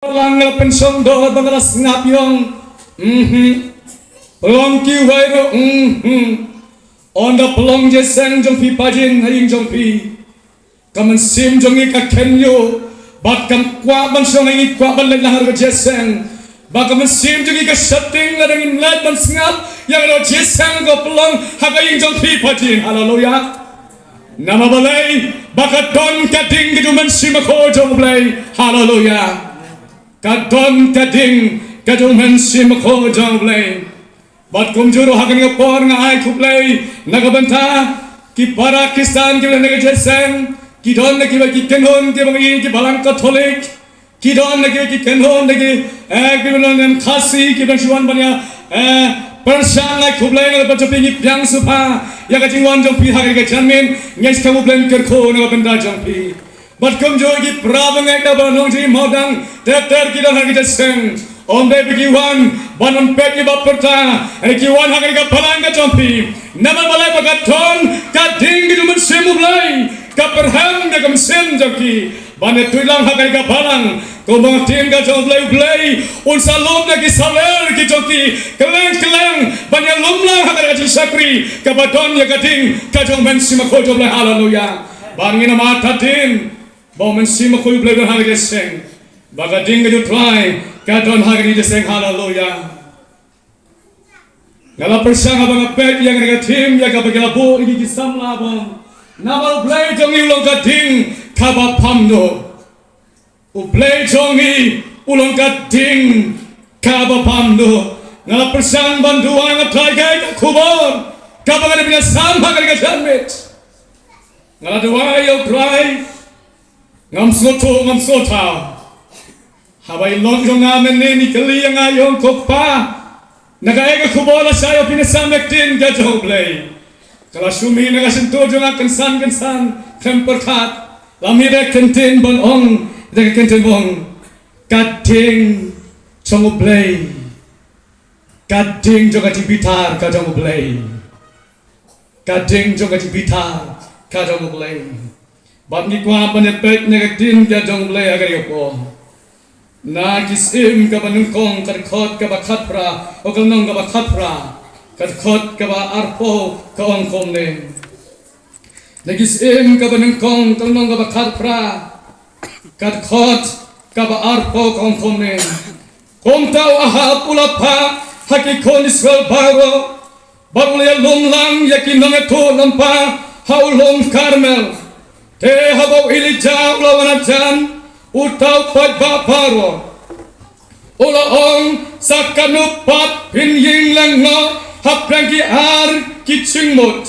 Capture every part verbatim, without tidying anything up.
Lang nga la pynshong doh ba nga la sngap ïong. Mhm. Pynlong kiwei ruh. Mhm. Ynda pynlong jingïaseng jong phi Pajin ha ïing jong phi, ka mynsiem jong ngi ka kynñiuh bad kam kwah ban shong ha ïing, kwah ban leit lang ha ka jingïaseng. Ba ka mynsiem jong ngi ka sheptieng lada ngim leit ban sngap ïa ka jingïaseng ka pynlong ha ka ïing jong phi Pajin. Haleluya. Namar balei? Ba ka don ka ding ka jong U Mynsiem Bakhuid jong U Blei. Haleluya. Ka don ka ding ka jong U Mynsiem Bakhuid jong U Blei. Bad kumjuh ruh ha kane ka por nga ai khublei na ka bynta ki para Khristan kiba don ha ka jingïaseng, ki don na kiba ki kynhun kiba ngi ki balang Katholik, ki don na kiba ki kynhun na ki, eh, kiba don na Khasi, kiba shu wan ban ïa, eh, pyrshang. Ai khublei na ka bynta jong phi, ngi pdiang sngewbha ïa ka jingwan jong phi ha kane ka janmiet, ngi ai sngewbha, U Blei un kyrkhu na ka bynta jong phi. Bad kumjuh ki para bangeit na ba nong jingmawdang ter ter ki don ha ka jingïaseng. Ym dei ba ki wan ban ym peit ïa ba pyrta, eh, ki wan ha kane ka balang ka jong phi. Namar balei? Ba ka don ka ding ka jong U Mynsiem U Blei ka pyrhem ïa ka mynsiem jong ki ban ïathuh lang ha kane ka balang. Kumba ka ding ka jong U Blei, U Blei un sa lum na ki saler ki jong ki kylleng kylleng ban ïalum lang ha kane ka jingshakri kaba don ïa ka ding ka jong U Mynsiem Bakhuid jong U Blei. Haleluya. Ba ngin ym ïa tad dien ba U Mynsiem Bakhuid U Blei u don ha ka jingïaseng. Ba ka ding ka jong U Trai ka don ha ka jingïaseng. Haleluya. Nga la pyrshang haba nga peit ïa kane ka theme ïa kaba ki la buh ïa ki samla bym. Namar U Blei jong ngi u long ka ding kaba bam duh. U Blei jong ngi u long ka ding kaba bam duh. Nga la pyrshang ban duwai, nga trai, kaei ka khubor kaba nga dei ban ïasam ha kane ka janmiet? Nga la duwai ïa U Trai, ngam sngewthuh, ngam sngewthaw. Haba i lok jong nga mynne i kylli ïa nga, ïong, ko Pa, na kaei ka khubor la shah ïa phi ne sam ïa ka ktien ka jong U Blei? Ka la shu mih na ka shyntur jong nga kynsan kynsan, khlem pyrkhat la mih da ka ktien ban ong, da ka ktien ban ong, ka ding jong U Blei, ka ding jong ka jingbitar ka jong U Blei. Ka ding jong ka jingbitar ka jong U Blei. Bad ngi kwah ban ïa peit na ka ktien ka jong U Blei ha kane ka por. Na Ki Syiem kaba nyngkong, ka dkhot kaba khatphra, oh, ka lynnong kaba khatphra, ka dkhot kaba arphew ka ong kumne. Na Ki Syiem kaba nyngkong, ka lynnong kaba khatphra, ka dkhot kaba arphew ka ong kumne. Kumta u Ahab u la phah ha ki khun Israel baroh, bad u la ïalum lang ïa ki nongïathuhlypa ha u lum Karmel. Te haba u Elijah u la wan hajan, uta u paidbah baroh u la ong, sa katno pat phin ïeng lyngngoh hapdeng ki ar ki jingmut?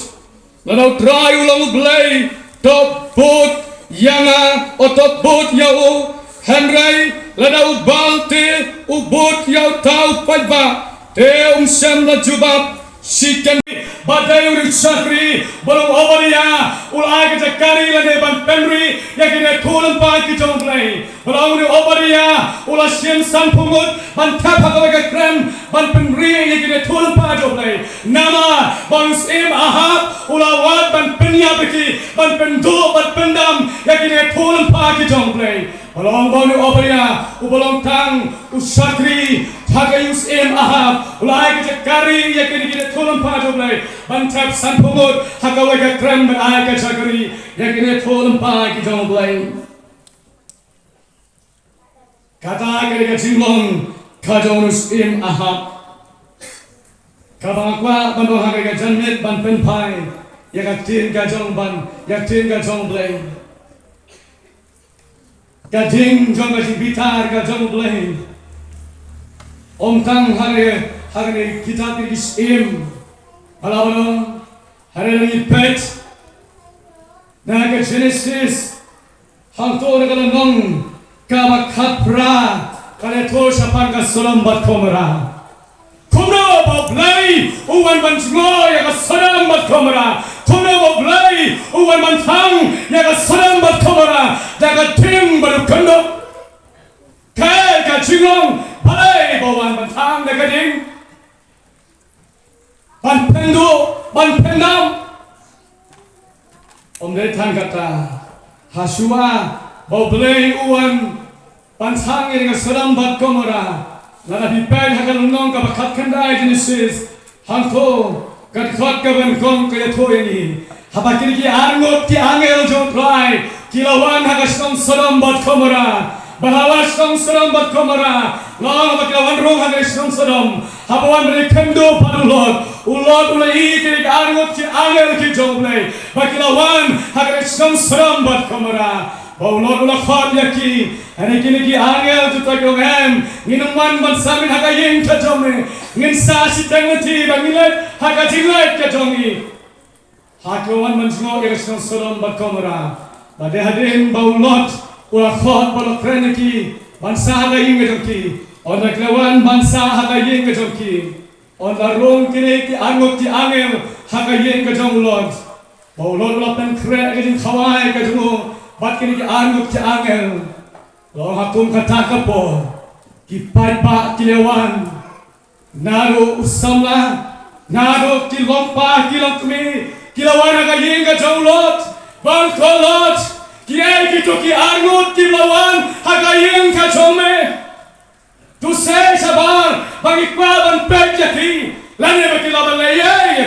Lada U Trai u long U Blei, to bud ïa nga, oh, to bud ïa u. Hynrei lada u Baal te u bud ïa uta u paidbah, te um shym la jubab shi kynta. Ba dei u shakri ba long u Obadia u la ai ka jaka ri lane ban pynri ïa ki nongïathuhlypa ki jong U Blei. Ba long u Obadia u la shim sanphew ngut ban thep ha kawei ka krem ban pynri ïa ki nongïathuhlypa jong U Blei. Namar ba u Syiem Ahab u la wad ban pynïap ïa ki, ban pynduh, ban pyndam ïa ki nongïathuhlypa ki jong U Blei. Ba long ba u Obadia uba long tang u shakri ha ka ïing u Syiem Ahab u la ai ka jaka ri ïa ki nongïathuhlypa jong U Blei ban thep sanphew ngut ha kawei ka krem ban ai ka jaka ri ïa ki nongïathuhlypa ki jong U Blei. Kata ka dei ka jinglong ka jong u Syiem Ahab. Kaba nga kwah ban ong ha kane ka janmiet ban pynphai ïa ka ktien ka jong, ban ïa ka ktien ka jong U Blei. Ka ding jong ka jingbitar ka jong U Blei. Ym tang ha kane, ha kane ka kitab Ki Syiem. Haba la ong, hynrei lada ngi peit na ka Genesis, hangto na ka lynnong kaba khatphra, ka la ïathuh shaphang ka Sodom bad Gomorrah. Kumno ba U Blei u wan ban jngoh ïa ka Sodom bad Gomorrah? Kumno ba U Blei u wan ban thang ïa ka Sodom bad Gomorrah da ka ding baduk khynduk? Kaei ka jinglong, balei ba u wan ban thang da ka ding? Ban pynduh, ban pyndam? Ym dei tang kata, hashwa ba U Blei u wan Ban tang ïa ka Sodom bad Gomora. Lada phi peit ha ka lynnong kaba khatkhyndai Genesis, hangto ka dkhot kaba nyngkong ka ïathuh ïa ngi. Haba kine ki arngut ki angel jong U Trai ki la wan ha ka shnong Sodom bad Gomora. Ba haba shnong Sodom bad Gomora, la ong haba ki la wan rung ha ka shnong Sodom, haba wan ban ïakynduh bad u Lot, u Lot u la ïohi kine ki arngut ki angel ki jong U Blei ba ki la wan ha ka shnong Sodom bad Gomora. Ba u Lot u la khot ïa ki. Hynrei kine ki angel, to ki ong, em, ngin ym wan ban sa miet ha ka ïing ka jong me. Ngin sa shiteng lynti ba ngin leit ha ka jingleit ka jong ngi. Ha ki wan ban jngoh ïa ka shnong Sodom bad Gomora. Ba dei hadien ba u Lot u la khot, ba u la kren ïa ki ban sa ha ka ïing ka jong ki. Ynda ki la wan ban sa ha ka ïing ka jong ki, ynda rung kine ki arngut ki angel ha ka ïing ka jong u Lot, ba u Lot u la pynkhreh ka jingkhawai ka jong u bad kine ki arngut ki angel. La ong ha kum kata ka por, ki paidbah ki la wan, naduh u samla, naduh ki longpa ki longkmie, ki la wan ha ka ïing ka jong u Lot, ban kren, Lot, kiei kito ki arngut kiba la wan ha ka ïing ka jong me? To sei shabar ba ngi kwah ban peit ïa ki, lane ba ki lah ban leh ei ïa ki.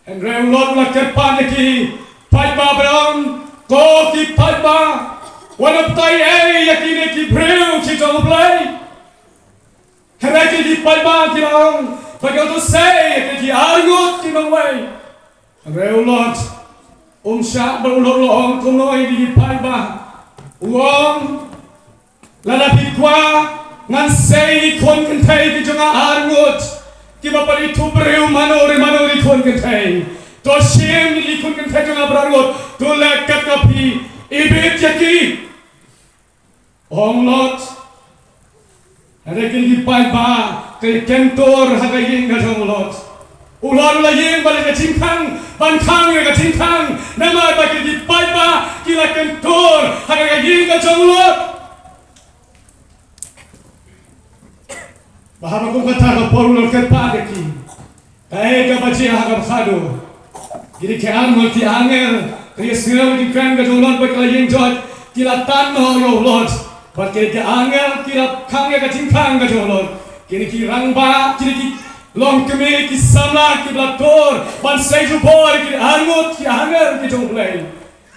Hynrei u Lot u la kyrpad ïa ki paidbah, ba ong, ko ki paidbah, wat nang batai ei ïa kine ki briew ki jong U Blei. Hynrei ki paidbah ki la ong ba ki, to sei ïa ki arngut ki nongwei. Hynrei u Lot um shah, ba u Lot u la ong kumno ïa ki paidbah? U ong, lada phi kwah, ngan sei ïa ki khun kynthei ki jong nga arngut, kiba pat ithuh briew mano re mano ri khun kynthei. To shim ïa ki khun kynthei jong nga baroh arngut, to leh kat ka phi ibit ïa ki. Ong Lot. Hynrei kine ki paidbah ki kyntur ha ka ïing ka jong u Lot. U Lot u la ïeng bad ka jingkhang, ban khang ïa ka jingkhang. Namar ba kine ki paidbah ki la kyntur ha ka ïing ka jong u Lot. Ba haba kum kata ka por u Lot u kyrpad ïa ki. Kaei kaba jia ha kaba khadduh? Kine ki arngut ki angel, ki ïohsngew ïa ki kren ka jong u Lot bad ki la ïeng joit, ki la tan noh ïa u Lot. Bad kine ki angel ki la khang ïa ka jingkhang ka jong u Lot. Kine ki rangbah, kine ki longkmie, ki samla kiba la tur ban sei jubor ïa ki arngut ki angel ki jong U Blei.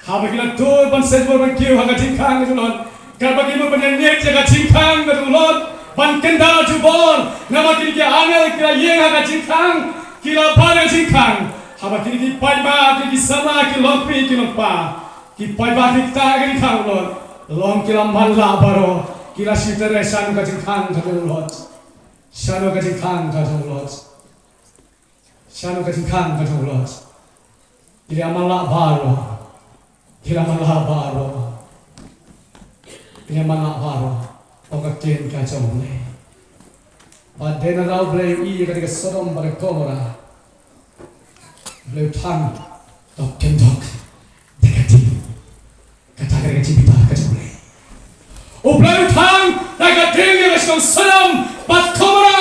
Haba ki la tur ban sei jubor ban kiew ha ka jingkhang ka jong u Lot, katba ki mut ban ïaid ïa ka jingkhang ka jong u Lot, ban kynda jubor, namar kine ki angel ki la ïeng ha ka jingkhang, ki la bar ka jingkhang. Haba kine ki paidbah, kine ki samla, ki longkmie, ki longpa, ki paidbah ki ktah ka jingkhang u Lot, long ki la man lah baroh, ki la shu trei shano ka jingkhang ka jong u Lot. Shano ka jingkhang ka jong u Lot. Shano ka jingkhang ka jong u Lot. Ki la man lah baroh. Ki la man lah baroh. Ki la man lah baroh. Ong ka ktien ka jong U Blei. Bad dei na U Blei u ïohi ïa ka Sodom bad ka Gomora. U Blei u thang. Dok ken dok. Da ka ding. Kata ka dei ka jingbitar ka jong U Blei. U Blei u thang. Da ka ding ïa ka shnong Sodom bad Gomora.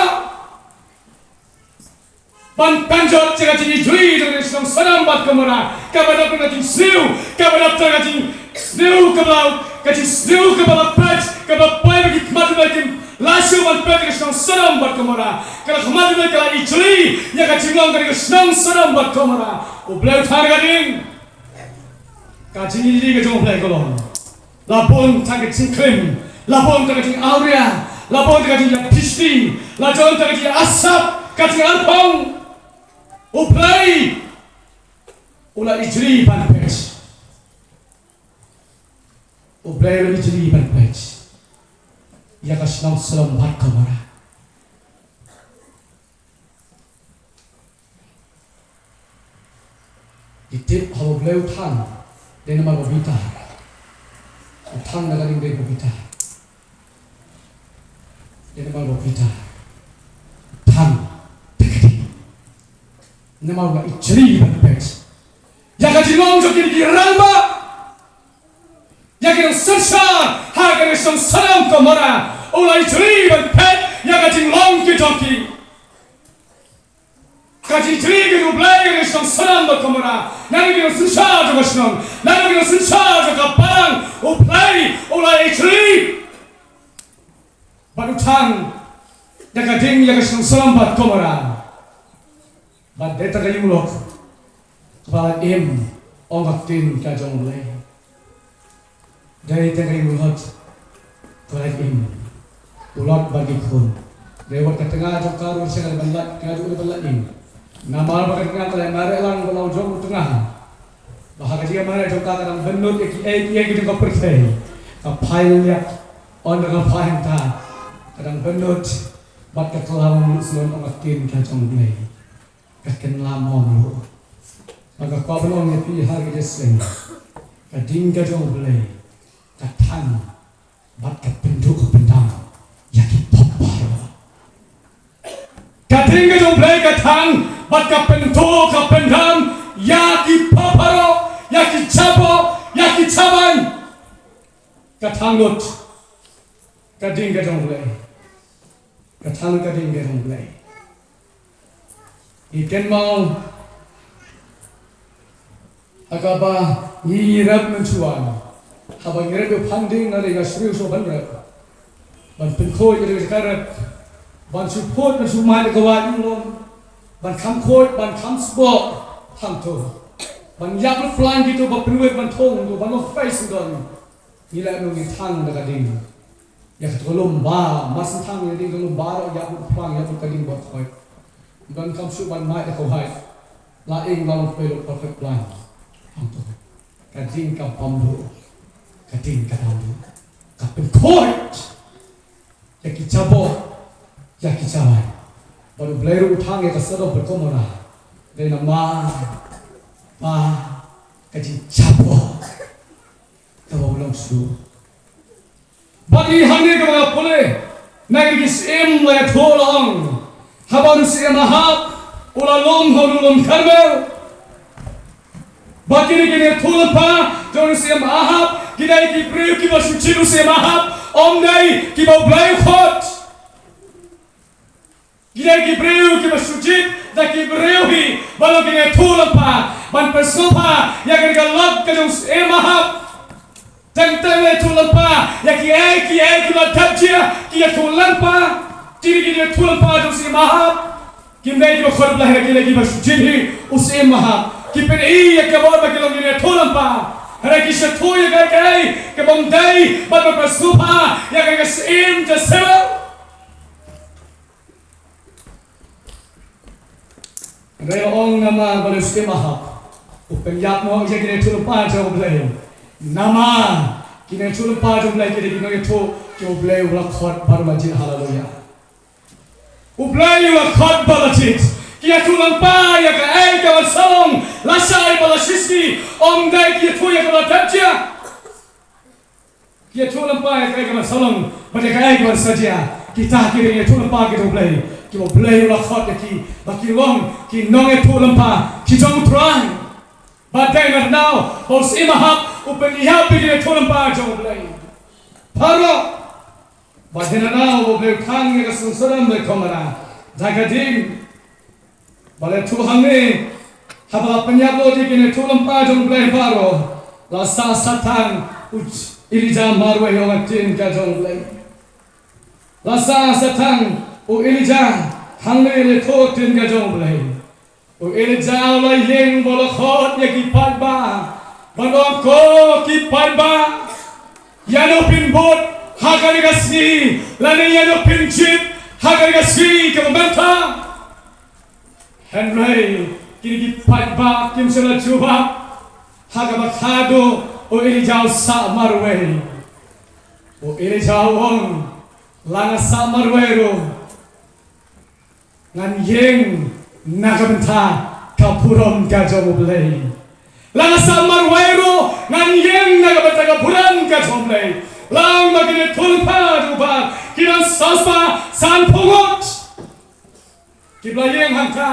Ban pynjot ïa ka jingijli jong ka shnong Sodom bad Gomora, kaba dap ka jingsniew, kaba dap ka jingsniew, kaba, ka jingsniew kaba la peit, kaba poi ba ki khmat U Blei kim lah shuh ban peit ïa ka shnong Sodom bad Gomora. Ka la khmat U Blei ka la ijli ïa ka jinglong ka shnong Sodom bad Gomora. U Blei u thang ka ding. Ka jingijli ka jong U Blei ka long. La bun tang ka jingklim, la bun tang ka jingawria, la bun tang ka jingïapishti, la bun tang ka jingasap, ka jingarpong. U Blei u la ijli ban peit. U Blei u la ijli ban peit ïa ka shnong Sodom bad Gomora. Ngi tip haba U Blei u thang, dei namar ba bitar. U thang da ka ding dei ba bitar. Dei namar ba bitar. U thang da ka ding. Namar ba ijli ban peit ïa ka jinglong jong kine ki rangbah, ïa ki nongsynshar ha ka shnong Sodom Gomora. U la ijli ban peit ïa ka jinglong ki jong ki. Ka jingijli ka jong U Blei ïa ka shnong Sodom bad Gomora. Naduh ki nongsynshar jong ka shnong, naduh ki nongsynshar jong ka balang, U Blei u la ijli. Bad u thang da ka ding ïa ka shnong Sodom bad Gomora. Bad dei tang ka ïing muluk kaba la im, ong ka ktien ka jong U Blei. Dei tang ka ïing u Lot kaba la im, u Lot bad ki khun. Dei wat ka tnga jong ka ruh sha ka ban lait, ka ruh ban lait im. Namar ba ka tnga ka la mareh lang bad la u jong u tnga. Ba ha ka jingmareh jong ka ka dang bynnud ïa kiei kiei ki jong ka pyrthei. Ka phai liat, ong da ka phai hangta. Ka dang bynnud bad ka kylla mom luh shlur, ong ka ktien ka jong U Blei. Ka kylla mom luh. Bad nga kwah ban ong ïa phi ha ka jingïaseng, ka ding ka jong U Blei ka thang bad ka pynduh ka pyndam ïa ki pop baroh. Ka ding ka jong U Blei ka thang bad ka pynduh ka pyndam ïa ki pop baroh, ïa ki jaboh, ïa ki jaban. Ka thang lut ka ding ka jong U Blei. Ka thang lut ka ding ka jong U Blei. Ngi kynmaw ha kaba ngi rep mynshuwa, haba ngi rep ïa u phan ding, nga dei nga shu shu ban rep, ban pynkhuid ïa ka rep, ban shu phut, ban shu mad ïa ka wait ngi long, ban kham khuid, ban kham sboh hangto, ban ïap lut plan kito ba pynwit ban thung to, ban long face don. Ngi la ngi thang da ka ding. Ïa ka tulum ba, mar shu thang ïa ding tulum ba, ïa bud plang, ïa bud ka ding bad khoi. Ban kam shu ban mai da ka wai. La ing la long pei lo perfect plan. Hangto. Ka ding ka bambu. Ka ding ka bambu. Ka pynkhoi. Ïa ki jaboh. Ïa ki jawai. Bad U Blei ruh u thang ïa ka Sodom bad Gomora. Dei namar ba ka jingjaboh kaba u long shuh. Bad i hangne kaba nga pule na ki syiem la ïathuh la ong, haba u syiem Ahab u la lum ha u lum Karmel. Bad kine ki ïathuh lyngba jong u syiem Ahab ki dei ki briew kiba shu jied u syiem Ahab, ym dei kiba U Blei u khot. Ki dei ki briew kiba shu jied da ki briew hi, ba long ki ïathuh lyngba ban pynsngewbha ïa ka lok ka jong u syiem Ahab. Teng teng ïathuh lyngba ïa kiei kiei kiba dap jia, ki ïathuh lyngba. Kine ki ïathuh lyngba jong u syiem Ahab kim dei kiba khot Blei, ki dei kiba shu jied hi u syiem Ahab. Ki pyni ïa ka bor ba ki long ki ïathuh lyngba. Hynrei ki shu ïathuh ïa kaei kaei kaba ym dei bad ban pynsngewbha ïa ka syiem Jesebel. Hynrei ong namar ba u syiem Ahab u pynïap noh ïa kine ki ïathuh lyngba jong U Blei. Namar kine ki ïathuh lyngba jong U Blei ki dei ki nongïathuh kiba U Blei u la khot bad u la jied. Haleluya. U Blei u la khot bad u la jied. Ki ïathuh lyngba ïa kaei kaba sawdong, lashai bad lashisngi, ym dei ki ïathuh ïa kaba dap jia. Ki ïathuh lyngba ïa kaei kaba sawdong bad ïa kaei kaba sa jia. Kita ki dei ki ïathuh lyngba ki jong U Blei, kiba U Blei u la khot ïa ki ba ki long ki nongïathuh lyngba ki jong U Trai. Bad dei na kata ka daw ba u syiem Ahab u pynïap ïa ki ïathuh lyngba jong U Blei baroh. Bad dei na kata ka daw ba U Blei u thang ïa ka shnong Sodom bad Gomora da ka ding. Ba la ïathuh hangne, haba la pynïap lut ïa ki ïathuh lyngba jong U Blei baroh, la sah sathang u Elijah marwei, ong ka ktien ka jong U Blei. La sah sathang u Elijah, hangne la ïathuh ktien ka jong U Blei. U Elijah u la ïeng bad u la khot ïa ki paidbah, bad u ong, ko ki paidbah, ïano phin bud ha kane ka sngi, lane ïano phin jied ha kane ka sngi kaba mynta? Hynrei kine ki paidbah kim shym la jubab ha kaba khadduh u Elijah u sah marwei. U Elijah u ong, la nga sah marwei ruh, ngan ïeng na ka bynta ka burom ka jong U Blei. La nga sah marwei ruh, ngan ïeng na ka bynta ka burom ka jong U Blei. Long ba kine ki ïathuh lyngba jong U Blei ki nang sawspah sanphew ngut. Kiba la ïeng hangta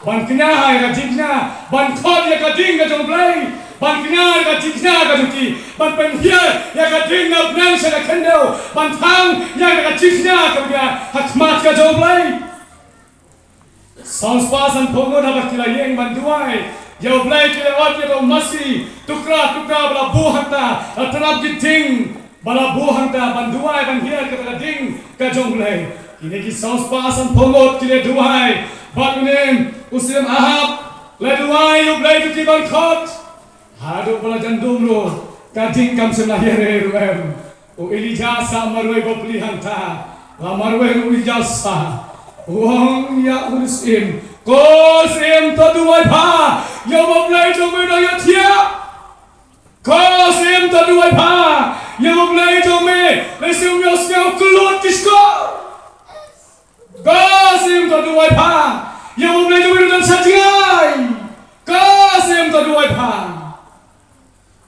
ban kñia ïa ka jingkñia, ban khot ïa ka ding ka jong U Blei, ban kñia ïa ka jingkñia ka jong ki, ban pynhiar ïa ka ding na bneng sha ka khyndew, ban thang ïa ka jingkñia ka jong ki ha khmat ka jong U Blei. Sawspah sanphew ngut haba ki la ïeng ban duwai ïa U Blei, ki la ot ïa ka masi tukra tukra ba la buh hangta, la tnat ki ding. ba la buh hangta ban duwai ban hiar kata ka ding ka jong U Blei. Kine ki saw spah sanphew ngut ki la duwai bad une u Syiem Ahab, la duwai ïa U Blei to ki ban khot. Haduh ba la jan dum ruh ka ding kam shym la hiar ruh em. U Elijah sa marwei bapli hangta. La marwei ruh u Elijah sa. U ong ïa u syiem, ko syiem, to duwai bha ïa U Blei jong me, u nongïathiah. Ko syiem, to duwai bha ïa U Blei jong me, lehse un ïohsngew kylluid ki shkor. Ko syiem, to duwai bha ïa U Blei jong me, u don sha jngai. Ko syiem, to duwai bha.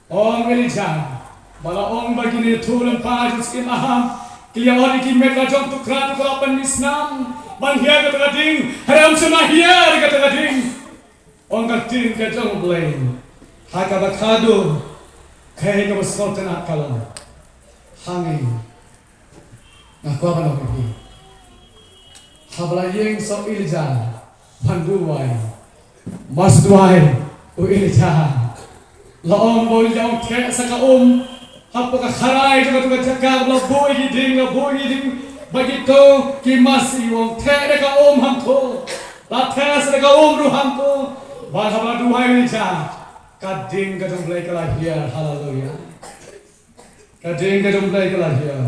Ong Elijah, ba la ong ba kine ki ïathuhlypa jong u syiem Ahab ki la ïa ot ïa ki met la jong, to khreh, to khreh ban mih snam ban hiar kata ka ding, hynrei ym shym la hiar kata ka ding. Ong ka ktien ka jong U Blei ha kaba khadduh, kaei kaba sngewtynnat ka long ha ngi. Nga kwah ban ong ïa phi, haba la ïeng sa u Elijah ban duwai, mas duwai u Elijah. La ong ba u Elijah u theh sa ka um hapoh ka kharai jong kata ka jaka, la buh ïa ki ding, la buh ïa ki ding, ba kito ki masi, u ong theh da ka um hangto. La theh sa da ka um ruh hangto. Bad haba la duwai u Elijah, ka ding ka jong U Blei ka la hiar. Haleluya. Ka ding ka jong U Blei ka la hiar.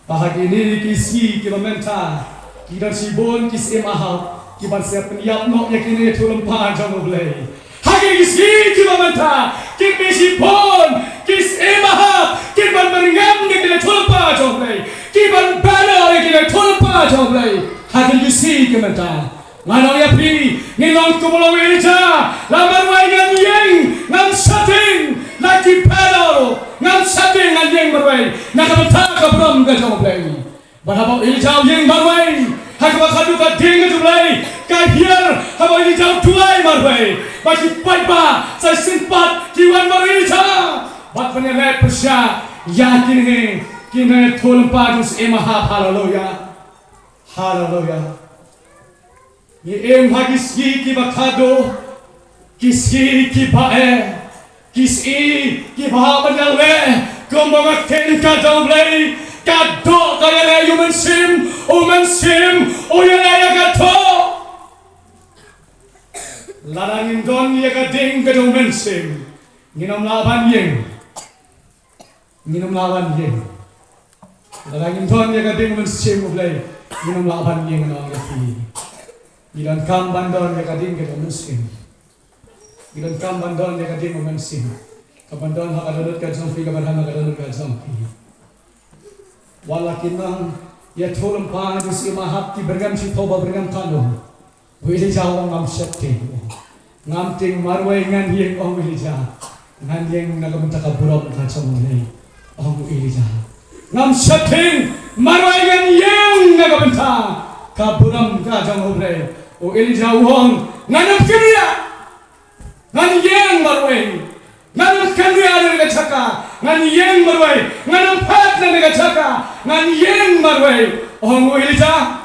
Bad ha kine ki sngi kiba mynta, ki don shibun ki syiem Ahab kiban sa pynïap noh ïa kine ki ïathuhlypa jong U Blei. Ha kine ki sngi kiba mynta, ki don shibun ki syiem Ahab kiban byrngem ïa kine ki ïathuhlypa jong U Blei, kiban banner ïa kine ki ïathuhlypa jong U Blei. Ha kine ki sngi kiba mynta, ngan ong ïa phi, ngin long kumba long u Elijah. La marwei ngan ïeng, ngam sheptieng la ki banner ruh, ngam sheptieng, ngan ïeng marwei na ka bynta ka burom ka jong U Blei. Bad haba u Elijah u ïeng marwei, ha kaba khadduh ka ding ka jong U Blei ka hiar haba u Elijah u duwai marwei. Bad ki paidbah sa shisien pat ki wan marwei u Elijah bad ban ïaleh pyrshah ïa kine, kine ki ïathuhlypa jong u syiem Ahab. Haleluya. Haleluya. Ngi im ha ki sngi kiba khadduh, ki sngi kiba eh, ki sngi kiba hap ban ïaleh, kumba ka ktien ka jong U Blei ka doh, ka ïaleh ïa u mynsiem, u mynsiem u ïaleh ïa ka doh. Lada ngim don ïa ka ding ka jong u mynsiem, ngin ym lah ban ïeng. Ngin ym lah ban ïeng. Lada ngim don ïa ka ding mynsiem U Blei, ngin ym lah ban ïeng, ngan ong ïa phi. Ngi donkam ban don ïa ka ding ka jong u mynsiem. Ngi donkam ban don ïa ka ding u mynsiem, kaban don ha ka dohnud ka jong phi, kaban don ha ka dohnud ka jong phi. Wat la ki nongïathuhlypa jong u syiem Ahab ki byrngem shithaw ba byrngem katno, u Elijah u ong, ngam sheptieng. Ngam tieng marwei, ngan ïeng, ong u Elijah. Ngan ïeng na ka bynta ka burom ka jong U Blei, ong u Elijah. Ngam sheptieng marwei, ngan ïeng na ka bynta ka burom ka jong U Blei. U Elijah u ong, ngan ym kynriah. Ngan ïeng marwei. Ngan ym kynriah na ka jaka. Ngan ïeng marwei. Ngan ym phet na ka jaka. Ngan ïeng marwei, ong u Elijah.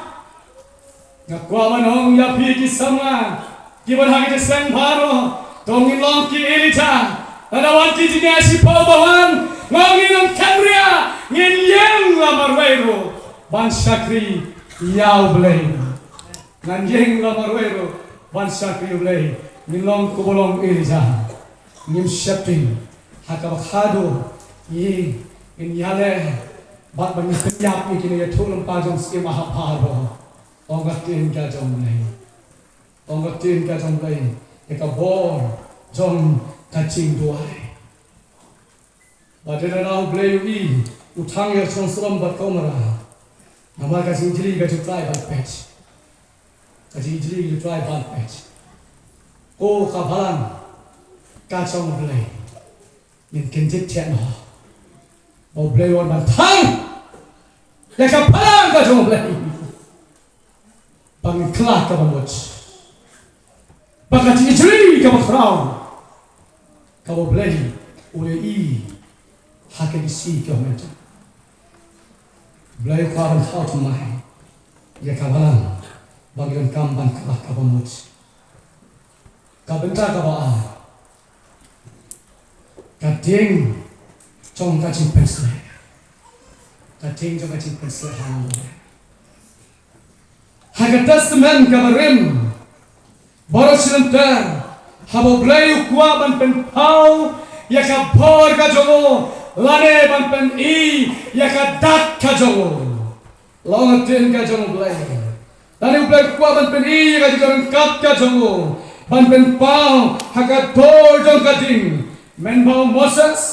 Nga kwah ban ong ïa phi ki samla kiba ha ki jingïaseng baroh, to ngin long ki Elijah. Lada wan ki jingïaid shiphew ba wan, ngin ym kynriah, ngin ïeng la marwei ruh ban shakri ïa U Blei. Ngan ïeng la marwei ruh ban shakri U Blei. Ngin long kumba long u Elijah. Ngim sheptieng, ha kaba khadduh ngi, ngin ïaleh bad ba ngin pynïap ïa kine ki ïathuhlypa jong u syiem Ahab baroh. Ong ka ktien ka jong U Blei. Ong ka ktien ka jong U Blei ïa ka bor jong ka jingduwai. Bad lada U Blei u i, u thang ïa ka shongshlem bad ka umra. Namar ka jingjli ka ju trai ban peit. Ka jingjli ka ju trai ban peit. Ko ka balang ka jong U Blei, ngin kynjit thiah noh ba U Blei u wan ban thang ïa ka balang ka jong U Blei. Ba ngin kylla kaba mut, ba ka jingjli kaba khraw kaba U Blei u la ïohi ha kine ki sngi kiba mynta. U Blei u kwah ban thaw thymmai ïa ka balang ba ngin donkam ban kylla kaba mut. Ka bynta kaba ar, ka ding jong ka jingpynshlur. Ka ding jong ka jingpynsleh ha U Blei. Ha ka Testament kaba rim, baroh shi lynter, haba U Blei u kwah ban pynpaw ïa ka bor ka jong u, lane ban pyni ïa ka dak ka jong u, la ong ka ktien ka jong U Blei. Lane U Blei u kwah ban pyni ïa ka jingryngkat ka jong u, ban pynpaw ha ka dur jong ka ding. Mynba u Moses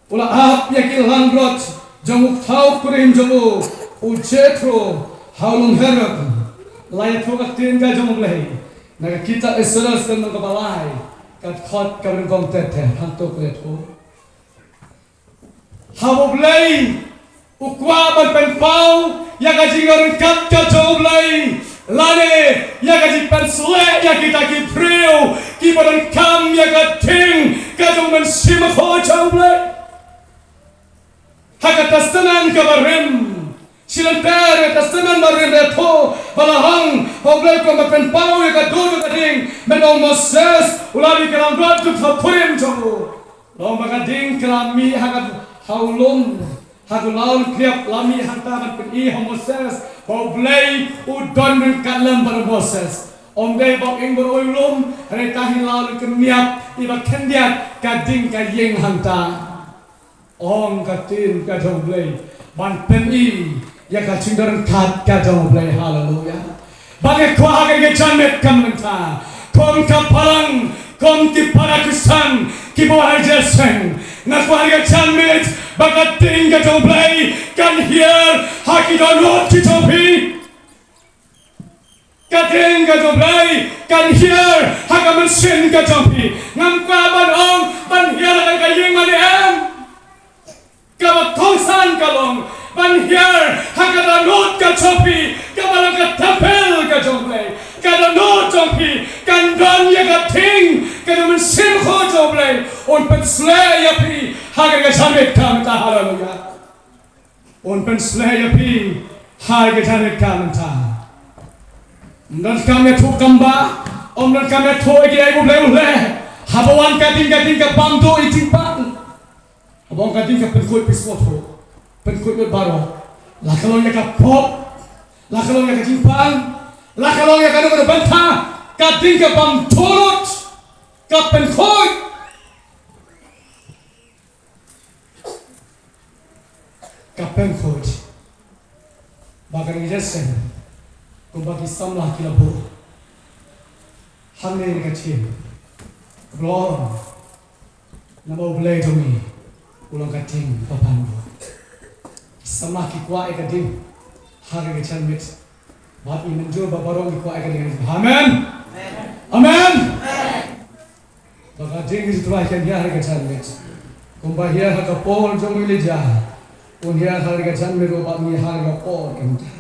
u la ap ïa ki langbrot jong u thaw kurim jong u, u Jethro, ha u lum Horeb, la ïathuh ka ktien ka jong U Blei. Na ka kitab Exodus lynnong kaba lai, ka dkhot kaba nyngkong tete, hangto ka la ïathuh. Haba U Blei u kwah ban pynpaw ïa ka jingryngkat ka jong U Blei, lane ïa ka jingpynsleh ïa kita ki briew kiba donkam ïa ka ding ka jong U Mynsiem Bakhuid jong U Blei. Ha ka Testament kaba rim, shi lynter ka Testament ba rim, ba la ong ba U Blei u kwah ban pynpaw ïa ka dur ka ding. Mynba u Moses u la ap ïa ki langbrot jong u thaw kurim jong u, la ong ba ka ding ka la mih ha ka, ha u lum, ha u law lyngkliap, la mih hangta ban pyni ha u Moses ba U Blei u don ryngkat lem bad u Moses. Ym dei ba ing baroh u lum, hynrei tang ha u law lyngkliap, iba khyndiat ka ding ka ïeng hangta. Ong ka ktien ka jong U Blei ban pyni ïa ka jingryngkat ka jong U Blei. Haleluya. Ba nga kwah ha kane ka janmiet ka mynta, kum ka balang, kum ki para Khristan kiba wan ha ka jingïaseng, nga kwah ha kane ka janmiet ba ka ding ka jong U Blei kan hiar ha ki dohnud ki jong phi. Ka ding ka jong U Blei kan hiar ha ka mynsiem ka jong phi. Ngam kwah ban ong ban hiar ha ka ïing mane, em. Kaba kongsan ka long ban hiar ha ka dohnud ka jong phi, kaba long ka templ ka jong U Blei. Ka dohnud jong phi kan don ïa ka ding ka jong U Mynsiem Bakhuid jong U Blei. Un pynsleh ïa phi ha kane ka janmiet ka mynta. Haleluya. Un pynsleh ïa phi ha kane ka janmiet ka mynta. Ym donkam ïathuh kam ba, ym donkam ïathuh ïa kiei U Blei u leh. Haba wan ka ding, ka ding ka bam duh ïa jingpang. Haba wan ka ding ka pynkhuid, phi sngewthuh, pynkhuid lut baroh. La ka long ïa ka pop, la ka long ïa ka jingpang, la ka long ïa kano kano bynta, ka ding ka bam duh lut, ka pynkhuid. Ka pynkhuid. Ba ka dei jingïaseng kumba ki samla ki la buh hangne ha ka ktien. Ka long, namar U Blei jong ngi u long ka ding ba bam duh. Ki samla ki kwah ïa ka ding ha kane ka janmiet. Bad ngi mynjur ba baroh ngi kwah ïa ka ding. Amen. Amen. Ba ka ding jong U Trai kan hiar ha ka janmiet. Kumba hiar ha ka por jong u Elijah, un hiar ha ka janmiet ruh bad ngi ha ka por ka mynta.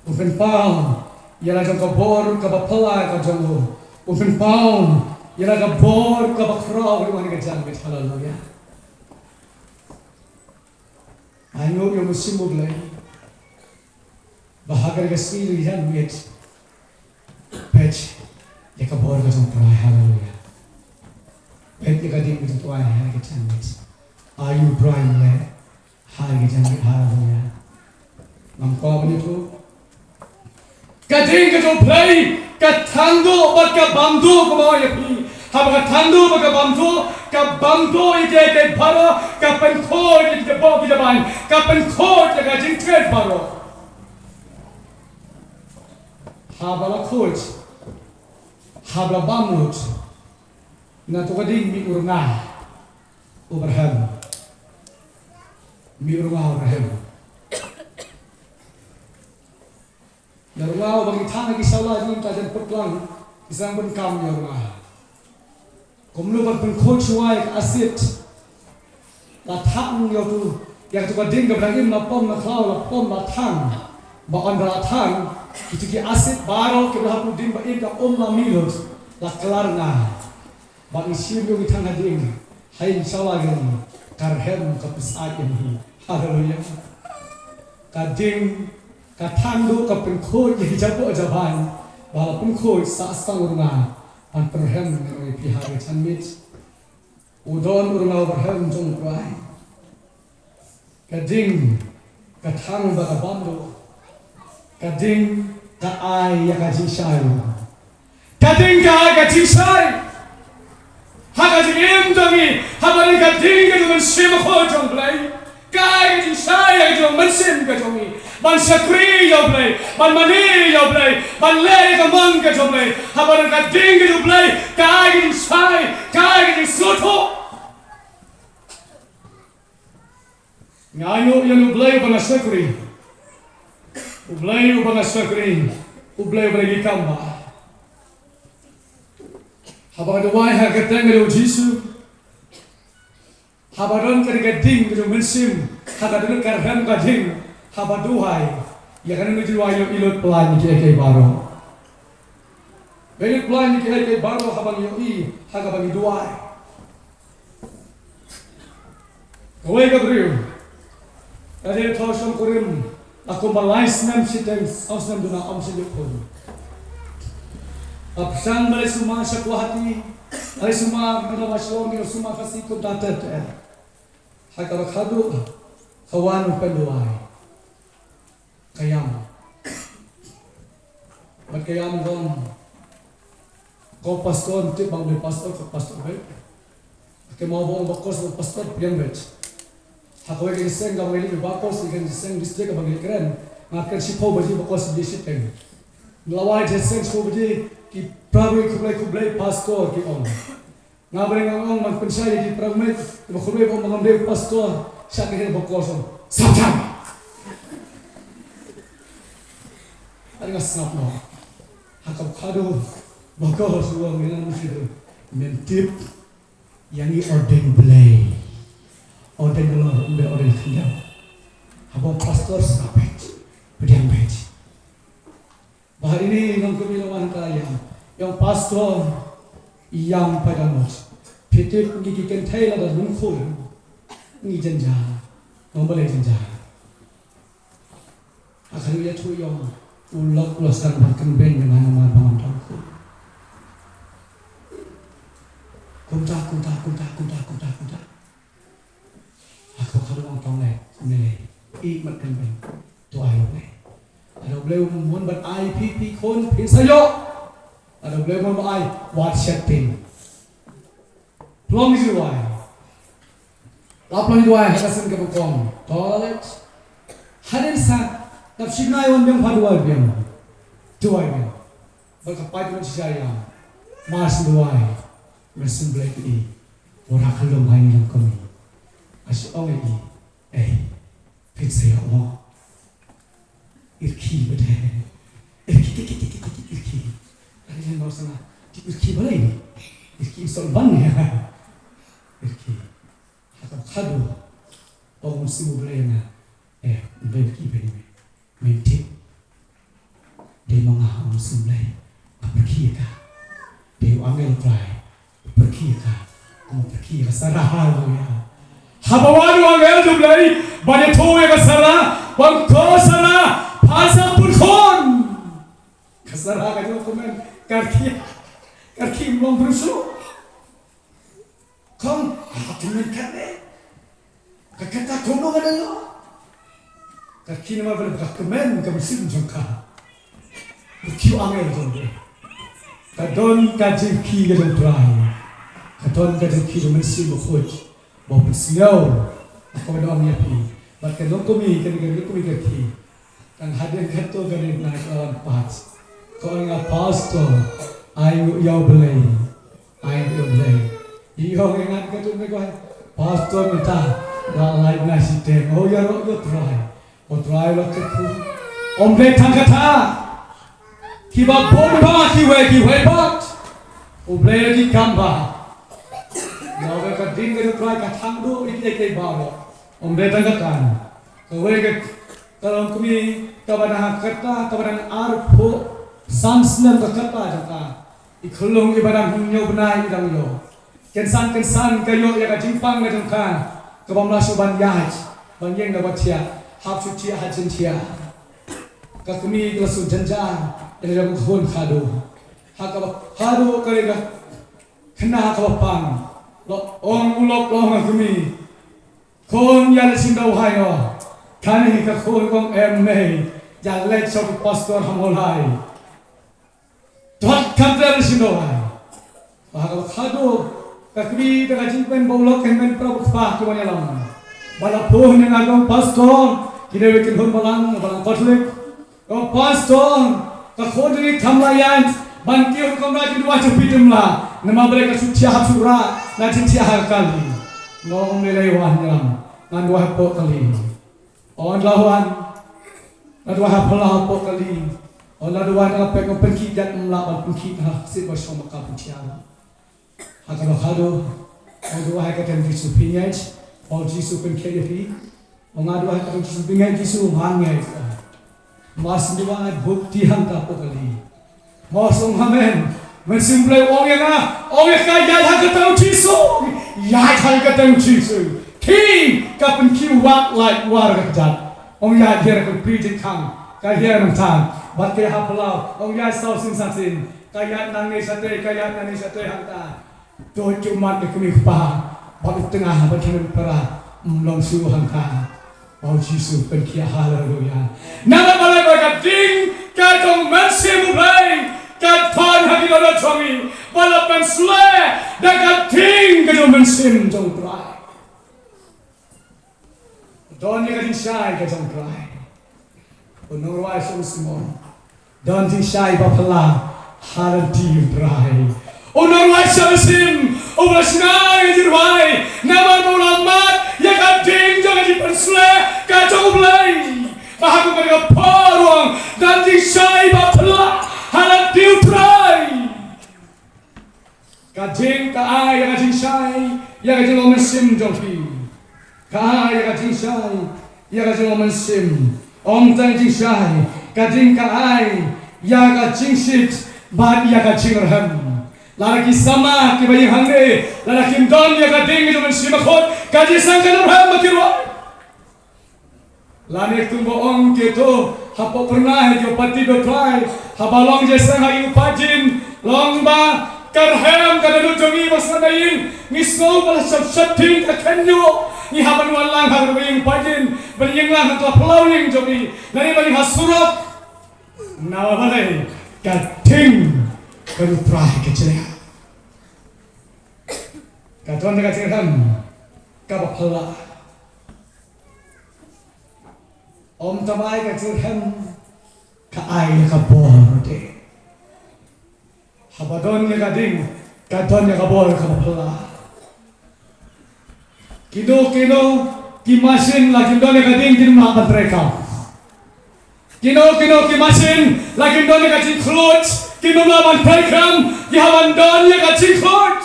Un pynpaw ïa la jong ka bor kaba phylla ka jong u. Un pynpaw ïa la ka bor kaba khraw ruh ha ka janmiet. Haleluya. Ainguh ïa u Mynsiem U Blei ba ha kane ka sngi, kane ka janmiet, peit ïa ka bor ka jong U Trai. Haleluya. Peit ïa ka ding ka jong U Trai ha kane ka janmiet. Aïu U Trai u leh ha kane ka janmiet. Haleluya. Ngam kwah ban ïathuh. Ka ding ka jong U Blei ka thang duh bad ka bam duh, kumba ong ïa phi. Haba ka thang duh bad ka bam duh, ka bam duh ïa kiei kiei baroh, ka pynkhuid ïa ki jaboh ki jabieng, ka pynkhuid ïa ka jingthied baroh. Haba la khuid, haba la bam lut, na to ka ding mih u rnga uba rhem. Mih u rnga uba rhem. Ïa u rnga uba ngi thang ha ki sawla jong ngi mynta, jan put lang ki sdang ban kam ïa u rnga. Kumno ban pynkhuid shuwa ïa ka acid. La thang ïa uto, ïa kato ka ding kaba dang im, la pom na khlaw, la pom, la thang. Ba ynda la thang, kito ki acid baroh kiba ha u ding ba im ka um la mih lut, la kylla rnga. Bad ngi shim ïa u, ngi thang ha ding, ha ïing sawla jong ngi, ka rhem ka pynsyaid ïa ngi. Haleluya. Ka ding ka thang duh, ka pynkhuid ïa ki jaboh jabieng, ba la pynkhuid sa sdang u rnga ban pynrhem ïa ngi, phi, ha ka janmiet. U don u rnga uba rhem jong U Trai. Ka ding Ka thang ba ka bam duh. Ka ding ka ai ïa ka jingshai. Ka ding ka ai ka jingshai. Ha ka jingim jong ngi, ha ba dei ka ding ka jong u Mynsiem Bakhuid jong U Blei. Ka ai ka jingshai ïa ka jong u Mynsiem ka jong ngi. Ban shakri ïa U Blei, ban mane ïa U Blei, ban leh ïa ka mon ka jong U Blei. Ha ba dei ka ding ka jong U Blei, ka ai ka jingshai, ka ai ka jingsngewthuh. Nga ïoh ïa U Blei uba nga shakri. U Blei uba nga shakri. U Blei uba nga ïakam bha. Haba nga duwai ha ka kyrteng ka jong U Jisu. Haba don ka ding ka jong u Mynsiem. Haba don ka rem ka ding. Haba duwai. Ïa kane nga duwai ïoh i lut plan ïa kiei kiei baroh. Ba i lut plan ïa kiei kiei baroh haba ngi ïohi. Ha kaba ngi duwai. Kawei ka briew ka dei thoh shongkurim, la kumba lai snem shiteng, saw snem duna ym shym ïoh khun. Ka pyrshang ba leit sumar sha Guwahati, ba leit sumar mynta ba shuwa ngi sumar Khasi kumta ter ter. Ha kaba khadduh ka wan u pynduwai. Ka ïam. Bad ka ïam ka ong, ko pastor, tip ba u dei pastor, ko pastor beit. Ka ïam ba ong ba ko pastor pdiang beit. Ha kawei ka jingïaseng kaba ngi leit ba ko ka jingïaseng district kaba ngi kren. Nga kren shiphew baje ba ko shiphew baje shiteng. Nga la wai jingïaseng shiphew baje, ki pra khublei khublei pastor ki ong. Nga ba nga ong ban pynshai ïa ki para met, ba khublei ba ong ba ngam dei pastor, shah kane ba kosong. Satan. Ar nga sngap noh. Ha ka khadduh ba kosong ong ïa nga, mynsiem, men tip ïa ngi ordain Blei. Ordain the Lord, ym dei ordain khyndiat. Haba pastor sngap beit, pdiang beit. Ba ha ine i nongkmie la wan ha ka ïam. Ïa u pastor, ïam paidbah. Phi tip ngi ki kynthei lada rung khun, ngi jynjar. Ngi balei jynjar? Ha ka ïathuh ïa u, u lok u la sdang ban kynbeiñ ïa nga namar ba ngam don khun. Kumta, kumta, kumta, kumta, kumta, kumta. Ha ka khadduh ong tong leh, ne leh, ïeit mat kynbeiñ. To ai U Blei. Lada U Blei um mon ban ai phi phi khun phin sa ïoh. Lada U Blei um mon ban ai, wat shet phin. Pynlong ïa u duwai. La pynlong ïa u duwai ha ka sien kaba kong. To la leit. Hadien sa, dap shi bnai wan biang pha duwai biang. Duwai biang. Bad ka paid wan shisha ïa. Mar shu duwai. Mynsiem Blei phi. Wanrah ka lum ha ïing jong kami. Nga shu ong ïa i. Ei, phin sa ïoh mo. I rkhie bad he. I rkhie, i rkhie, i rkhie, i rkhie. Are ïa nga ong sa nga, i rkhie balei? I rkhie sngewbha ïa. I rkhie. Ha ka khadduh. Ong u Mynsiem U Blei ïa nga. Eh, ym dei i rkhie balei me. Men tip. Dei ma nga, ong u Mynsiem Blei, nga pyrkhie ïa ka. Dei u angel Trai, pyrkhie ïa ka. Kum u pyrkhie ïa ka Sara, haleluya. Haba wan u angel U Blei ban ïathuh ïa ka Sara, ban ko Sara, pha sa pun khun. Ka Sara ka jong kumne, ka rkhie, ka rkhie ym long briew shuh. Kong, ah, kmen katne. Ka kata kumno ka dei lo. Ka kynmaw ba ka kmen ka mynsiem jong ka. Ka kiew angel jong ka. Ka don ka jingkiew ka jong Trai. Ka don ka jingkiew jong Mynsiem Bakhuid. Ba u pynsngew. Ka ba don ïa phi. Bad ka long kmie, ka long kmie ka kiew. Tang hadien kato ka dei na ka wan pat. Ka ong nga pastor. Ai ngu ïa u Blei. Ai ngu ïa u Blei. Ïoh ngi ngat kato me ko hai. Pastor mynta. La lai na shiteng. Oh ïaroh ïa u Trai. U Trai la kyrkhu. Ym dei tang kata. Kiba bun ba kiwei kiwei pat. U Blei ki kam ba. Ïa ka ding ka u Trai ka thang duh ïa kiei kiei baroh. Ym dei tang kata. Kawei ka Ka long kmie kaba dang ha kyrta, kaba dang arphew san snem ka kyrta jong ka. I khyllung iba dang hynñiew bnai i dang ïoh. Kynsan kynsan ka ïoh ïa ka jingpang ka jong ka. Kaba ym lah shuh ban ïaid, ban ïeng da ba thiah, hap shu thiah ha jingthiah. Ka kmie ka la shu jynjar ïa la jong ka khun khadduh. Ha kaba khadduh ka dei ka khynnah kaba pang. La ong u lok la ong ha kmie. Khun, ïa leh sien da u hai noh. Kane ka khun kong em ne, ïa leit sha u pastor ha Mawlai. Dot kam dei shi no ai. Ba ka khadduh, ka kri da ka jingpynbeit ba u lok kan men pra u kpa ki wan ïalam. Ba la pun ïa nga kong pastor, ki dei wi kin hun balang, balang Catholic. Kong pastor, ka khun jong ngi kam la ïaid, ban kiew kong na jingduwai jong phi dim la. Namar balei ka shu thiah hap shu rah, na jingthiah ha ka kali. Nga ong ne lei wan ïalam, ngan duwai hapoh kali. Ong la wan, la duwai ha phyllaw hapoh kali. Ong la duwai na ka pek kong pynkhih jait ym lah ban pynkhih ha ka sit ba shong ba ka pynkhih. Ha ka ba khadduh, ong duwai ha ka kyrteng Jisu phi ngeit, ong Jisu pynkhih ïa phi. Ong nga duwai ha ka kyrteng Jisu phi ngeit, Jisu nga ngeit. Mas duwai bukti hangta hapoh kali. Mas ong amen. Mynsiem Blei ong ïa nga, ong ïa ka ïaid ha ka kyrteng Jisu. Ïaid ha ka kyrteng Jisu. Khie ka pynkhih wat lait war ka kjat. Ong ïaid hiar ka pynkhih jingkhang. Ka hiar nangta. Bad ka ïaid ha phyllaw. Ong ïaid saw sien san sien. Ka ïaid nangne shatei, ka ïaid nangne shatei hangta. To jummat da kmie kpa, ba u tnga ban kynmaw para, ym long shuh hangta. Ba u Jisu pynkhih, haleluya. Namar balei ba ka ding ka jong u Mynsiem u Blei, ka thon ha ki dohnud jong ngi, ba la pynsleh da ka ding ka jong u Mynsiem jong u Trai. Don ïa ka jingshai ka jong u Trai. U nongrwai Shem Simon. Don jingshai ba phylla ha lynti u Trai. U nongrwai Shem Sim. U ba shna ïa jingrwai. Namar ba u la mad ïa ka ding jong ka jingpynsleh ka jong u Blei. Ba ha kaba ka por ruh don jingshai ba phylla ha lynti u Trai. Ka ding ka ai ïa ka jingshai ïa ka jinglong mynsiem jong phi. Ka ai ïa ka jingshai ïa ka jinglong mynsiem. Ym tang jingshai, ka ding ka ai ïa ka jingshit bad ïa ka jingrhem. Lada ki samla kiba ïeng hangne, lada kim don ïa ka ding ka jong u Mynsiem Bakhuid, ka jingshai ka jingrhem ba ki rwai. Lane kumba ong kito, hapoh pyrnai ha ki party ba u Trai, haba long jingïaseng ha ïing u Pajin, long ba ka rhem ka dohnud jong ngi ba sngewdei, ngi sngew ba la shapshap ding ka kynnoh, ngi hap ban wan lang ha kaba ïing u Pajin, ban ïeng lang ha ka phyllaw ïing jong ngi, lane ban ïeng ha surok. Namar balei? Ka ding ka jong u Trai ka jylliew. Ka don ka jingrhem kaba phylla. Ym tang ba ai ka jingrhem, ka ai ïa ka bor te. Haba don ïa ka ding, ka don ïa ka bor kaba phylla. Kino kino ki machine la kim don ïa ka ding kin ym lah ban trei kam. Kino kino ki machine la kim don ïa ka jingkhluit, kin ym lah ban trei kam, ki hap ban don ïa ka jingkhluit.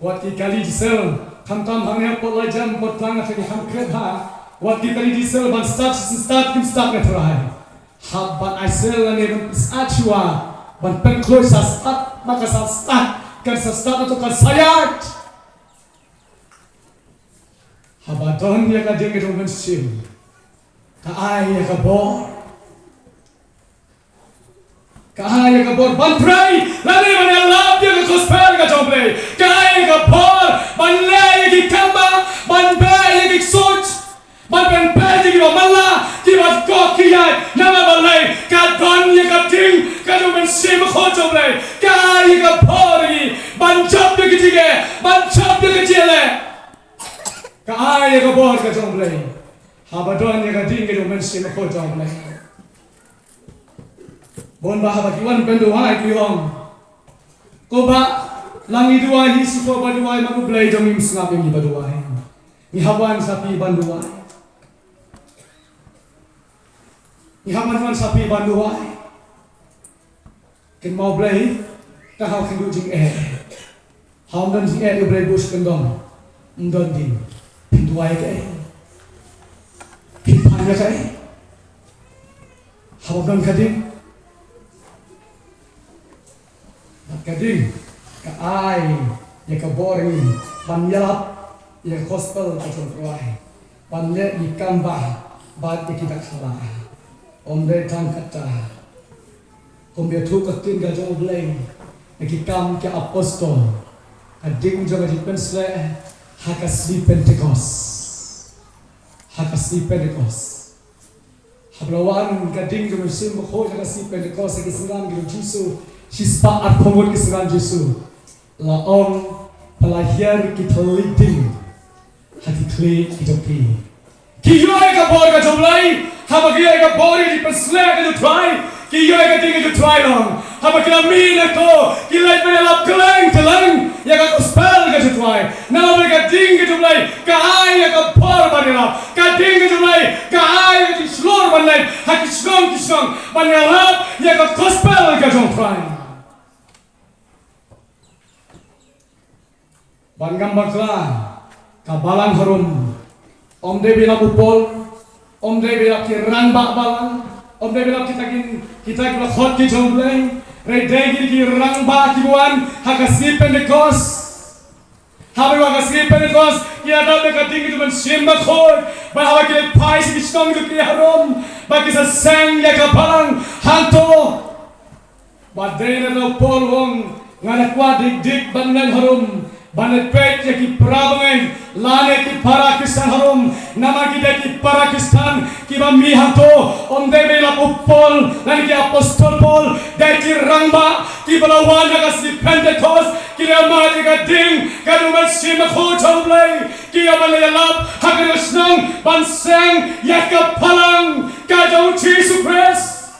Wat ki kali diesel, khamtam hangne hapoh Laijam, hapoh Tlang, ha ki kham kret ha. Wat ki kali diesel ban start, start, kim start nga tharai. Hap ban ai sel lane ban start shuwa, ban pynkhluit sa start, ma kan sa start, kan sa start, to kan sa ïaid. Haba don ïa ka ding ka jong u Mynsiem, ka ai ïa ka bor. Ka ai ïa ka bor ban trei, lane ban ïalap ïa ka gospel ka jong u Blei. Ka ai ïa ka bor ban leh ïa ki kam ba, ban beh ïa ki ksuid, ban pynbeit ïa kiba matlah, kiba kok ki ïaid. Namar balei? Ka don ïa ka ding ka jong u Mynsiem Bakhuid jong u Blei. Ka ai ïa ka bor ïa ngi ban jop ïa ka jingeh, ban jop ïa ka jingeh. Ka ai ïa ka bor ka jong u Blei. Haba don ïa ka ding ka jong u Mynsiem Bakhuid jong u Blei. Bun ba haba ki wan ban duwai ki ong, ko Bah, la ngi duwai hi shuh ba duwai, ma u Blei jong ngi um sngap ïa ngi ba duwai. Ngi hap wan sha phi ban duwai. Ngi hap ban wan sha phi ban duwai. Kynmaw Blei, tang ha u khyndiat jingeh. Haba ym don jingeh ïa u Blei, buh sha kyndong. Ym don ding. Phin duwai ïa kaei? Phin pan ïa kaei? Haba ym don ka ding. Bad ka ding ka ai ïa ka bor ïa ngi ban ïalap ïa ka gospel ka jong u Trai, ban leh ïa ki kam bah bad ïa ki dak sala. Ym dei tang katta. Kumba ïathuh ka ktien ka jong u Blei na Ki Kam ki Apostol, ka ding jong ka jingpynshlur Ha ka sngi Pentekost. Ha ka sngi Pentekost. Haba la wan ka ding jong u Mynsiem Bakhuid ha ka sngi Pentekost, ha ki synran ki jong u Jisu, shispah arphew ngut ki synran Jisu. La ong, ba la hiar ki thylliej ding ha ki khlieh ki jong ki. Ki ïoh ïa ka bor ka jong U Blei, haba ki ïoh ïa ka bor ïa ki pynsleh ka jong U Trai, ki ïoh ïa ka ding ka jong U Trai long. Haba ki la mih na to, ki leit ban ïalap kylleng kylleng ïa ka gospel ka jong U Trai. Namar ba ka ding ka jong U Blei ka ai ïa ka bor ban ïalap. Ka ding ka jong U Blei ka ai ïa ki shlur ban leit ha ki shnong ki shnong ban ïalap ïa ka gospel ka jong U Trai. Ban ngam bakla, ka balang harum. Ym dei ba ïalap u Paul, ym dei ba ïalap ki rangbah balang, ym dei ba ïalap kita ki, kita ki bakhot ki jong U Blei, hynrei dei ki, ki rangbah kiba wan ha ka sngi Pentekost. Haba wan ka sngi Pentekost, ki la dap da ka ding ka jong u Mynsiem Bakhuid, bad haba ki la phai sha ki shnong jong ki harum, bad ki sa seng ïa ka balang hangto. Ba dei na u Paul u ong, nga da kwah dik dik ban leit harum, ban leit peit ïa ki para bangeit lane ki para Khristan harum, namar ki dei ki para Khristan kiba mih hangto. Ym dei ba ïalap u Paul lane ki apostol Paul, dei ki rangbah kiba la wan ha ka sngi Pentekost, ki la mad ïa ka ding ka jong u Mynsiem Bakhuid jong U Blei, ki ïa ban ïalap ha ka shnong ban seng ïa ka balang ka jong u Jisu Khrist.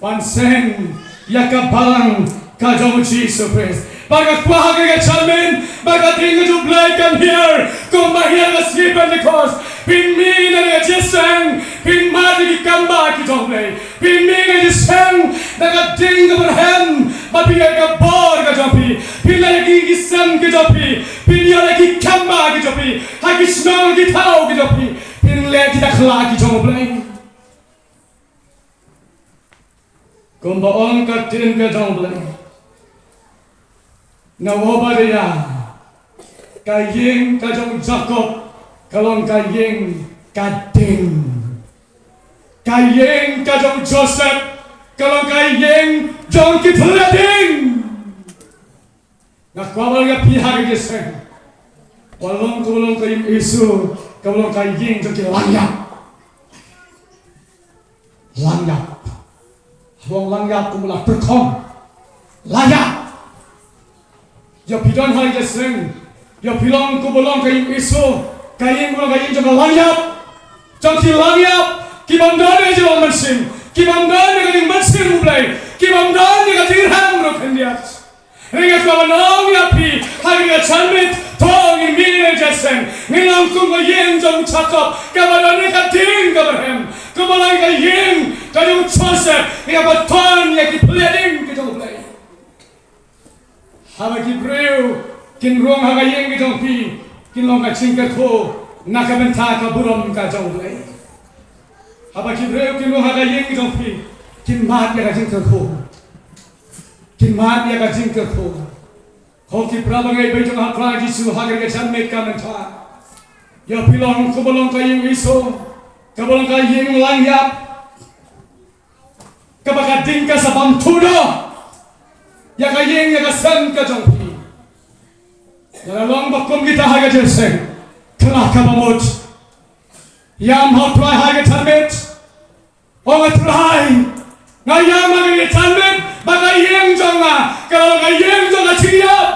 Ban seng ïa ka balang ka jong u Jisu Khrist. Bad nga kwah ha kane ka janmiet ba ka ding ka jong U Blei kan hiar kumba hiar ha ka sngi Pentekost. Phin mih na ka jingïaseng, phin mad ïa ki kam ba ki jong U Blei. Phin mih na ka jingïaseng da ka ding kaba rhem, bad phin ïoh ïa ka bor ka jong phi. Phin leh ïa ki, ki sem ki jong phi. Phin ïoh ïa ki kam ba ki jong phi ha ki shnong ki thaw ki jong phi. Phin leh kita ki la ki jong U Blei. Kumba ong ka ktien ka jong U Blei na u Obadia, ka ïing ka jong u Jakob ka long ka ïing ka ding. Ka ïing ka jong u Joseph ka long ka ïing jong ki thylliej ding. Nga kwah ban ong ïa phi ha kane ka seng, ba long kaba long ka ïing Jisu, kaba long ka ïing jong ki langïap. Langïap. Haba ong langïap kumba la pyrkhong. Langïap. Ïa phi don ha kane ka seng, ïa phi long kaba long ka ïing Jisu, ka ïing kaba long ka ïing jong ka langïap. Jong ki langïap, ki bym don ïa ka jinglong mynsiem, ki bym don ïa ka jingmynsiem U Blei, ki bym don ïa ka jingrhem ruh khyndiat. Hynrei nga kwah ban ong ïa phi ha kane ka janmiet, to ngin mih na ka jingïaseng, ngin long kum ka ïing jong u Jakob kaba don ïa ka ding kaba rhem, kaba long ka ïing ka jong u Joseph, ïa kaba don ïa ki thylliej ding ki jong U Blei. Haba ki briew kin rung ha ka ïing ka jong phi, kin long ka jingkyrkhu na ka bynta ka burom ka jong U Blei. Haba ki briew kin rung ha ka ïing ka jong phi, kin mad ïa ka jingkyrkhu. Kin mad ïa ka jingkyrkhu. Ko ki para bangeit ba ïeit jong U Trai Jisu, ha kane ka janmiet ka mynta, ïa phi long kaba long ka ïing Jisu, kaba long ka ïing langïap, kaba ka ding ka sa bam thuh noh ïa ka ïing ïa ka sem ka jong phi. Ïa la long ba kum kita ha ka jingïaseng, kylla kaba mut. Ïam ha U Trai ha ka janmiet. Ong, A Trai, nga ïam ha ka janmiet ba ka ïing jong nga ka long ka ïing jong ka jingïap,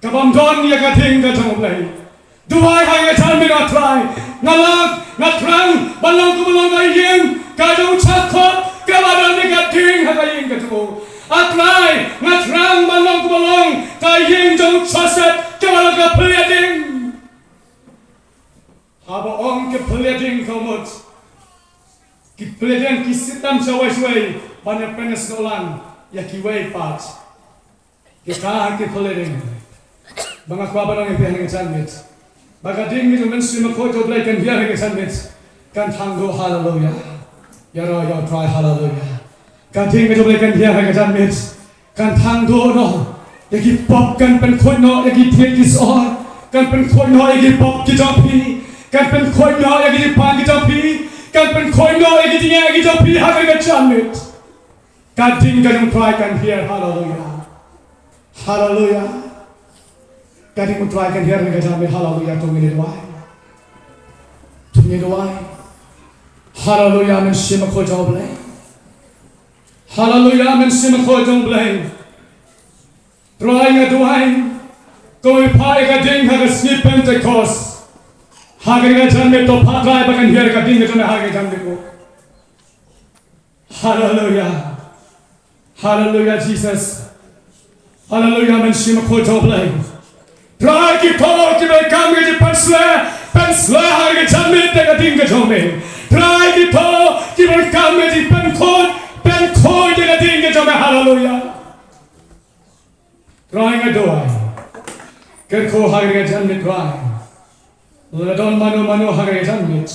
ka bym don ïa ka ding ka jong U Blei. Duwai ha ka janmiet, A Trai, nga lah, nga thrang ban long kaba long ka ïing ka jong u Jakob, kaba don ïa ka ding ha ka ïing ka jong u. A Trai, nga thrang ban long kaba long ka ïing jong u Joseph, kaba long ka thylliej ding. Haba ong ka thylliej ding ka mut, ki thylliej ding ki siat tam shawei shawei ban ïa pynïasnoh lang ïa kiwei pat. Kita ki thylliej ding. Ba nga kwah ban ong ïa phi ha kane ka janmiet, ba ka ding ka jong u Mynsiem Bakhuid jong U Blei kan hiar ha kane ka janmiet, kan thang duh. Haleluia. Ïaroh ïa U Trai, haleluia. Ka ding ka jong U Blei kan hiar ha kane ka janmiet, kan thang duh noh ïa ki pop, kan pynkhuid noh ïa ki thied ki sor, kan pynkhuid noh ïa ki pop ki jong phi, kan pynkhuid noh ïa ki jingpang ki jong phi, kan pynkhuid noh ïa ki jingeh ki jong phi ha kane ka janmiet. Ka ding ka jong U Trai kan hiar. Haleluia. Haleluia. Ka ding u Trai kan hiar ha ka janmiet. Haleluya. To ngin ïa duwai. To ngin ïa duwai. Haleluya, Mynsiem Bakhuid jong U Blei. Haleluya, Mynsiem Bakhuid jong U Blei. Trai, nga duwai, ko mei phah ïa ka ding ha ka sngi Pentekost. Ha kane ka janmiet, to phah Trai ba kan hiar ka ding ka jong me ha kane ka janmiet ko. Haleluya. Haleluya, Jesus. Haleluya, Mynsiem Bakhuid jong U Blei. Trai, kito kiba donkam ka jingpynsleh, pynsleh ha kane ka janmiet da ka ding ka jong me. Trai, kito kiba donkam ka jingpynkhuid, pynkhraw da ka ding ka jong me. Haleluya. Trai, nga duwai, kyrkhu ha kane ka janmiet, Trai. Lada don mano mano ha kane ka janmiet,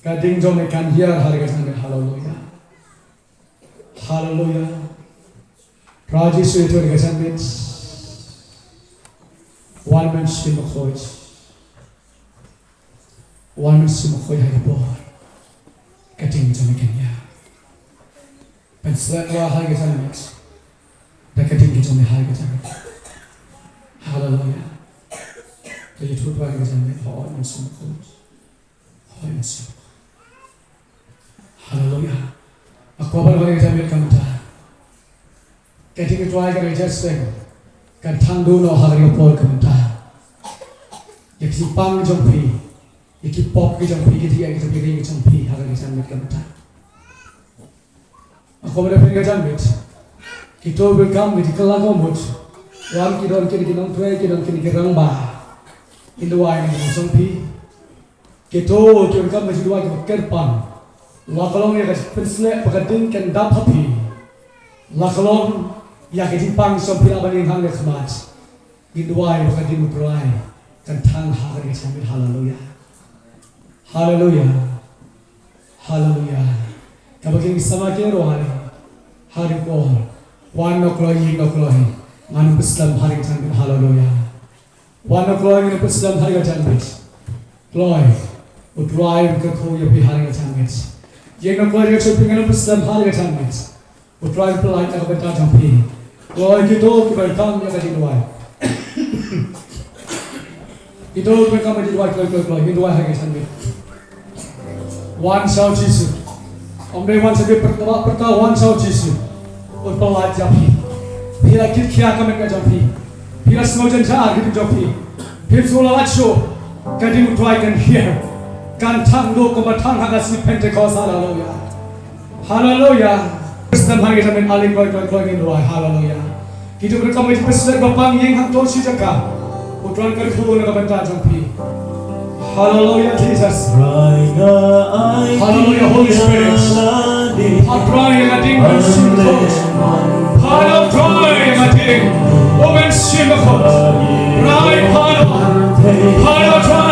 ka ding jong me kan hiar ha kane ka janmiet. Haleluya. Haleluya. Trai Jisu, ïa kane ka janmiet, wan Mynsiem Bakhuid. Wan Mynsiem Bakhuid ha ka por. Ka ding jong me kan hiar. Pynsleh Trai ha ka janmiet da ka ding ka jong me ha ka janmiet. Haleluya. Ka ïathuh Trai ha ka janmiet. Hoi Mynsiem Bakhuid. Hoi Mynsiem Bakhuid. Haleluya. Nga kwah ban ong ïa ka janmiet ka mynta, ka ding u Trai ka register kan thang duh noh ha kane ka por ka mynta. Ïa ki jingpang jong phi, ïa ki pop ki jong phi, ki jingeh ki jong phi, ki jong phi ha kane ka janmiet ka mynta. Nga kwah ban ong ïa ka janmiet, kito kiba donkam ka jingkylla ka mut, wan, ki don kine ki nongtrei, ki don kine ki rangbah. Ngin duwai na ka bynta jong phi. Kito kiba donkam ka jingduwai kaba kyrpang, la ka long ïa ka jingpynsleh ba ka ding kan dap ha phi, la ka long ïa ka jingpang jong phi la ban ïeng hangne ha khmat, ngin duwai ba ka ding u Trai kan thang ha kane ka janmiet. Haleluya. Haleluya. Haleluya. Kaba kin ki samla ki rwai ha kane ka por. Wan noh kloi, ïeng noh kloi. Ngan ym pynslem ha kane ka janmiet. Haleluya. Wan noh kloi, ngan ym pynslem ha kane ka janmiet. Kloi, u Trai un kyrkhu ïa phi ha kane ka janmiet. Ïeng noh kloi, ngan ym pynslem ha kane ka janmiet. U Trai un pynlait na ka bynta jong phi. Kloi, kito kiba donkam ïa ka jingduwai. Kito kiba donkam ïa ka jingduwai, kloi, kloi, kloi, ngin duwai ha kane ka janmiet. Wan sha u Jisu. Ym dei wan sha phi pyrta, pyrta, wan sha u Jisu. Un pynlait ïa phi. Phi la kit khia ka met ka jong phi. Phi la sngew jynjar ha ka met ka jong phi. Phim sngew la lait shuh. Ka ding u Trai kan hiar, kan thang duh kumba thang ha ka sngi Pentekost. Haleluya. Haleluya. Pynslem ha kane ka janmiet, ale, kloi, kloi, kloi, ngin duwai. Haleluya. Kito kiba donkam ka jingpynsleh ba pang, ïeng hangto sha jaka. U Trai un kyrkhu na ka bynta jong phi. Haleluya, Jesus. Haleluya, Holy Spirit. Pynlait ïa ka ding, Mynsiem Bakhuid. Pynlait ïa ka ding, o Mynsiem Bakhuid. Pynlait, pynlait, pynlait.